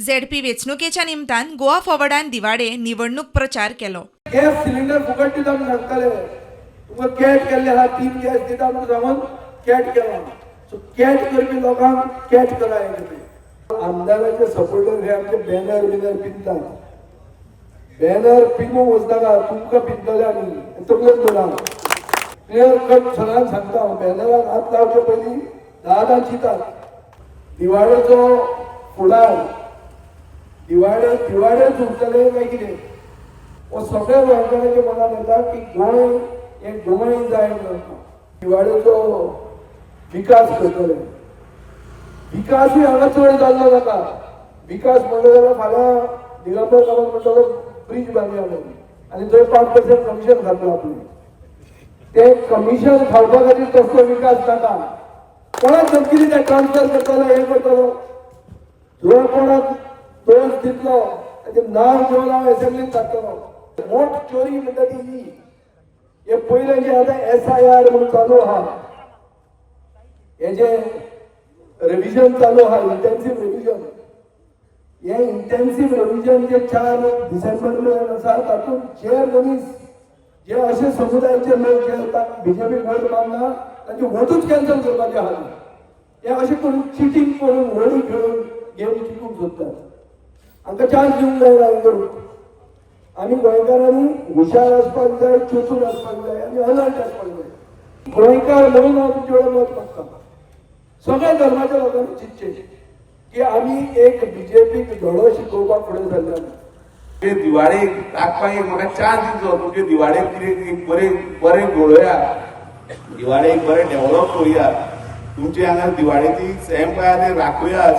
ZP वेंचणुकेच्या निमतान गोवा फॉरवर्डान दिवाडे निवडणूक प्रचार केलो. गॅस सिलिंडर फुकट दिता म्हणून सांगताले. तुमकां कॅट केल्ले आहा, तीन गॅस दिता म्हणून सांगून कॅट केला. सो कॅट करपी लोकांक कॅट करा. हे तुमी आमदाराचे सपोर्टर हे आमचे बॅनर बिनर पिंदतात. बॅनर पिनूंक वचनाका, तुमकां पिंदतले आमी. तकलेन दवरा, क्लियर कट सगळ्यांक सांगता हांव, बॅनराक हात लावचे पयलीं धा धा चिंतात. दिवाळेचो फुडार, दिवाळे दिवाळेच उरतले काय कितें हो सगळ्या गोंयकारांच्या मनात येता की गोंय हें गोंय जाय म्हणून. दिवाळेचो विकास करतले. विकासूय हांगा चड जाल्लो नाका. विकास म्हणलो जाल्यार फाल्यां दिगंबर कामत म्हणटलो, ब्रीज बांदया म्हणून, आनी थंय 5% कमिशन खातलो आपलें. ते कमिशन खावपा खातीर तसलो विकास नाका. कोणाक धमकी दिता, ट्रान्सफर करतलो, हें करतलो. जो कोणाक दोश दितलो ताचें नांव घेवन हांव एसेंब्लीत टाकतलो. मोठ चोरी म्हणटा ती ही. हे पयलें जें आतां एसआयआर म्हणून चालू आहा, हे जे रिविजन चालू आहा, इंटेन्सीव रिविजन, हे इंटेन्सीव रिविजन जे 4 डिसेंबर मेरेन आसा, तातूंत जे मनीस, जे अशे समुदायाचे लोक जे बीजेपी वोट मारना, तांचे वोटूच कॅन्सल करपाचे आहा. हे अशें करून, चिटींग करून, होळी खेळून गेम जिखूंक सोदतात. हांकां चान्स दिवंक जायना. हें करूंक आमी गोंयकारांनी हुशार आसपाक जाय, चतूर आसपाक जाय आनी अलर्ट आसपाक जाय. गोंयकार म्हणून हांव तुमचे कडेन मत मागता. सगळ्या धर्माच्या लोकांनी चिंतचें की आमी एक बीजेपीक धडो शिकोवपाक फुडें सरले. ते दिवाळेक राखपाक एक म्हाका चान्स दिवचो. तुमचे दिवाळेक कितें एक बरें बरें घडोवया, दिवाळेक बरें डेव्हलप करुया. तुमचे हांगा दिवाळेची सैम पळय ते राखुया.